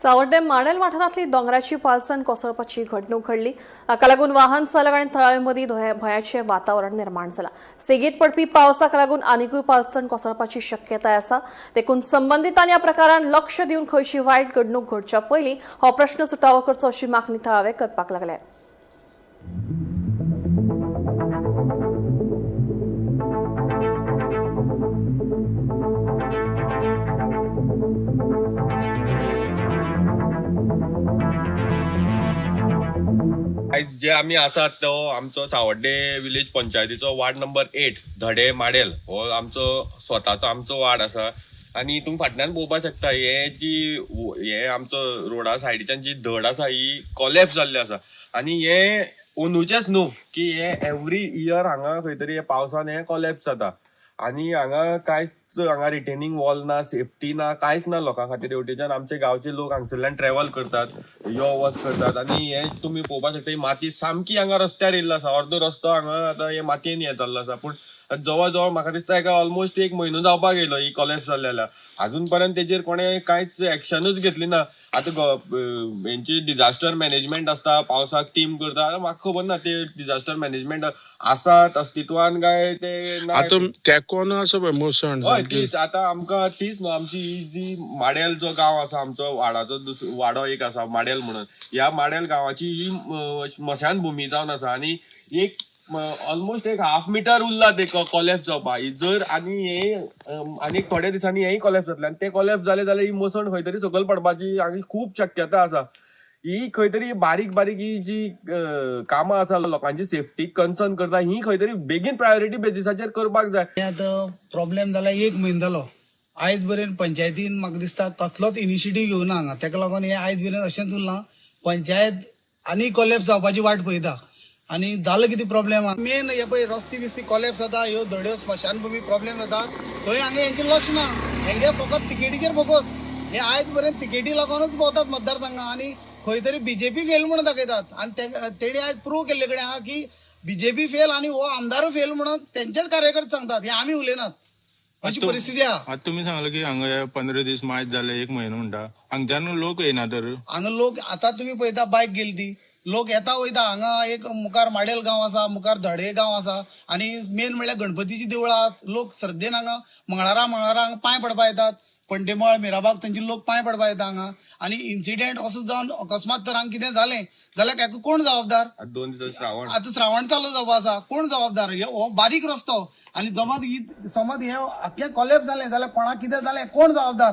सावड्डें model वाठारांतली दोंगराची पालसण कोसळपाची घडणूक घडली. हाका लागून वाहन चालक आनी थळाव्यां मदीं भंयाचें वातावरण निर्माण जालां. सेगीत पडपी पावसाक लागून आनिकूय पालसण कोसळपाची शक्यताय आसा. देखून संबंदितांनी ह्या प्रकारान लक्ष दिवन खंयची वायट घडणूक घडच्या पयलीं हो प्रश्न सुटावो करचो अशी मागणी थळावे करपाक लागल्या. आयज जे आमी आसात तो आमचो सावड्डे विलेज पंचायतीचो वार्ड नंबर 8 धडे माडेल हो आमचो स्वताचो आमचो वार्ड आसा. आनी तुमी फाटल्यान पळोवपाक शकता हे जी हे आमचो रोडा सायडीच्यान जी धड आसा ही कॉलेप्स जाल्ली आसा. आनी हे अंदूचेच न्हू की हे एवरी इयर हांगा खंय तरी हे पावसान हे कॉलेप्स जाता. आनी हांगा कांयच हांगा रिटेनिंग वॉल ना, सेफ्टी ना, कांयच ना लोकां खातीर. हेवटेच्यान आमचे गांवचे लोक हांगसरल्यान ट्रॅव्हल करतात, यो वच करतात. आनी हे तुमी पळोवपाक शकता ही माती सामकी हांगा रस्त्यार येयल्लो आसा. अर्दो रस्तो हांगा आतां हे मातयेन हे जाल्लो आसा. पूण जवळ जवळ म्हाका दिसता एका ऑलमोस्ट एक म्हयनो जावपाक येयलो ही कॉलेप्स जाल्ली जाल्यार अजून पर्यंत तेजेर कोणें कांयच एक्शनूच घेतली ना. आतां हेंची डिजास्टर मॅनेजमेंट आसता, पावसाक टीम करता, म्हाका खबर ना ते डिजास्टर मॅनेजमेंट आसात अस्तित्वान काय ते ना. आतां तेंकोन आसा पळय मसण हय सामकी. तीच आतां आमकां तीच न्हू आमची ही जी माडेल जो गांव आसा आमचो वाडाचो वाडो एक आसा माडेल म्हणून, ह्या माडेल गांवाची ही स्मशानभुमी जावन आसा. आनी एक ऑलमोस्ट एक हाफ मिटर उरला ते कॉलेप्स जावपाक जर. आनी हे आनी थोड्या दिसांनी हेय कॉलेप्स जातलें आनी ते कॉलेप्स जाले जाल्यार ही मसण खंय तरी सकयल पडपाची आनी खूब शक्यता आसा. ही खंय तरी बारीक बारीक ही जी कामां आसा लोकांची सेफ्टी कन्सर्न करता ही खंय तरी बेगीन प्रायोरिटी बेजिसाचेर करपाक जाय. हे आतां प्रॉब्लेम जाला एक म्हयनो जालो. आयज मेरेन पंचायतीन म्हाका दिसता कसलोच इनिशिएटीव घेवना हांगा. तेका लागून हे आयज मेरेन अशेंच उरलां. पंचायत आनी कॉलेप्स जावपाची वाट पळयता आनी जालो कितें प्रॉब्लेम मेन हे पळय रस्ते बिस्ते कॉलेप्स जाता, ह्यो धड्यो स्मशानभुमी प्रॉब्लेम जाता, थंय हांगा हेंचें लक्ष ना. हेंगे फकत तिकेटीचेर फोकस. हे आयज पर्यंत तिकेटी लागूनच भोंवतात मतदारसंघात आनी खंय तरी बीजेपी फेल म्हणून दाखयतात. आनी तेणी आयज प्रूव केल्ले कडेन आहा की बीजेपी फेल आनी हो आमदारूय फेल म्हणून तेंचेच कार्यकर्ते सांगतात. हे आमी उलयनात अशी परिस्थिती आहा. आतां तुमी सांगला की हांगा हे 15 दीस मायज जाले, एक म्हयनो म्हणटा, हांगच्यान लोक येयना तर हांगा लोक आतां तुमी पळयता बायक गेली ती लोक येता वयता. हांगा एक मुखार माडेल गांव आसा, मुखार धडे गांव आसा आनी मेन म्हणल्यार गणपतीची देवळां. लोक श्रद्धेन हांगा मंगळारा मंगळारा हांगा पांय पडपा येतात. पंडेमळ मिराबाग थंयचे लोक पांय पडपा येता हांगा. आनी इन्सिडेंट असो जावन अकस्मात तर हांगा कितें जालें जाल्यार हेका कोण जबाबदार? आतां 2 दिसांनी श्रावण, आतां श्रावण चालू जावपा आसा, कोण जबाबदार? हो बारीक रस्तो आनी जमत ही समज हे आख्खें कॉलेप्स जालें जाल्यार कोणाक कितें जालें कोण जबाबदार?